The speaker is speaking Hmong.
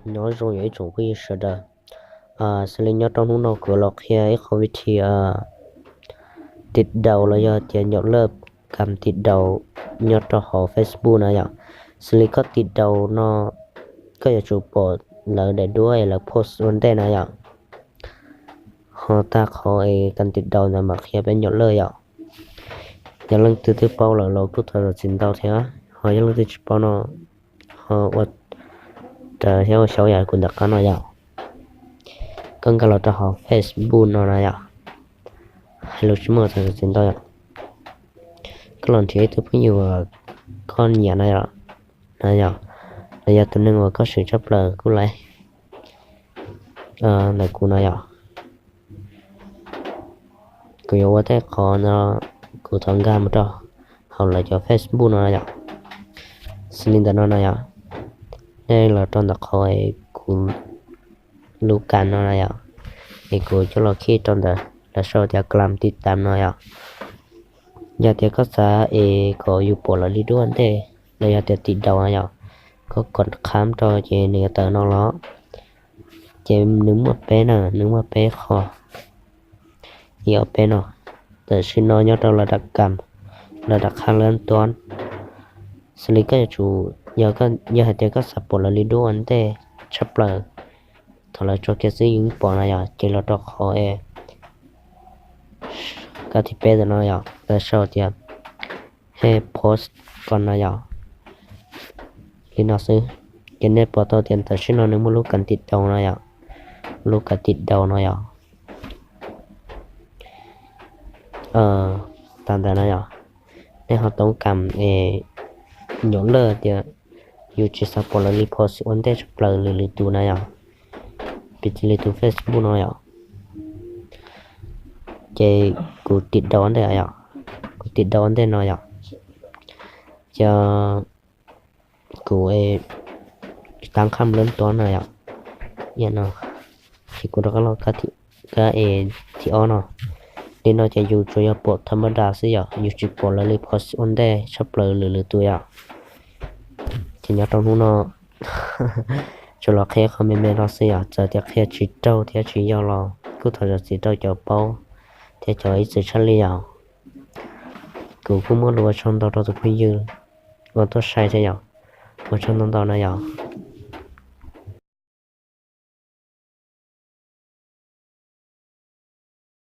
Nyob zoo yog ib tsoom phooj ywg sawv daws. Xws li nyob rau hnub no kuv los qhia ib qho vib thi tiv daus los yog tias nyuam laj kam tiv daus nyob rau hauv Facebook na yom. Xws li koj tiv daus no, koj yuav tsum pom lawv daim duab es lawv post ua ntej na yom. Ho tag qhov es kam tiv daus ntawd mam qhia peb nyuam laj yom. Yog leej twg twb paub lawm los kuj thov zam txim ntau thiab, ho yog leej twg tsis paub no ho ua raws thiab ua xyaum yam kuv ntawm qab no yom. Koj nkag los rau hauv Facebook no na yom. Hais lus tsis muaj thov zam txim ntau yom. Koj los nrhiav ib tug phooj ywg uas koj nyiam na yom, na yom, los yog tus neeg uas koj swm tshaj plaws kuj laiv ntawm kuv no yom. Kuv yuav ua tej qhov no, kuv thov nkag mus rau hauv lawv cov Facebook no yom. Xws li ntawm no na yom, nej los rau ntawm qhov es kuv lub kas no na yom, es kuv coj los khij rau ntawd lawv sau tias kam tiv daus no yom. Yog tias koj xav es kom yus pom lawv li duab ua ntej los yog tias tiv daus na yom, koj kom kham rau ces nws yuav tawm no los. Ces nws muaj peb na, nws muaj peb qho, ib ob peb no. Tam sim no nyob rau lawv daim kam, lawv daim kham lawv tuab. Xws li koj yuav tsum, yog hais tias koj xav pom lawv li duab ua ntej tshaj plaws, thaum lawv tso kiag xwb yeej pom na yom, ces los rau qhov es kab thib peb ntawm no yom, lawv sau tias he post ko no yom. Li no xwb, ces nej pom tau tias tam sim no nws muaj lub kam tiv daus no yom, lub kam tiv daus no yom. Tas ntawd no yom, nej ho toob kam es nyuam laj tias yus tsis xav pom lawv li post ua ntej tshaj plaws lwm lwm tus na yom, piv txwv li tus Facebook no yom. Ces kuv tiv daus ua ntej yom, kuv tiv daus ua ntej no yom. Ces kuv tab kham lawv tuab no yom, no, ces kuv rov qab los kab es thib ob no. Li no ces yus tsuas yog pom tham ma das xwb yom, yus tsis pom lawv li post ua ntej tshaj plaws lwm lwm tus yom. Ces nyob rau hnub no tsuas los qhia qhov me me no xwb yom, txawm tias qhia tsis raug thiab tsis yog los kuj thov zam txim rau cov paub thiab cov ib txwm tshaj li yom. Kuv kuj muaj lus ua tsaug ntau rau tus phooj ywg uas tuaj saib thiab yom, ua tsaug ntau ntau na yom.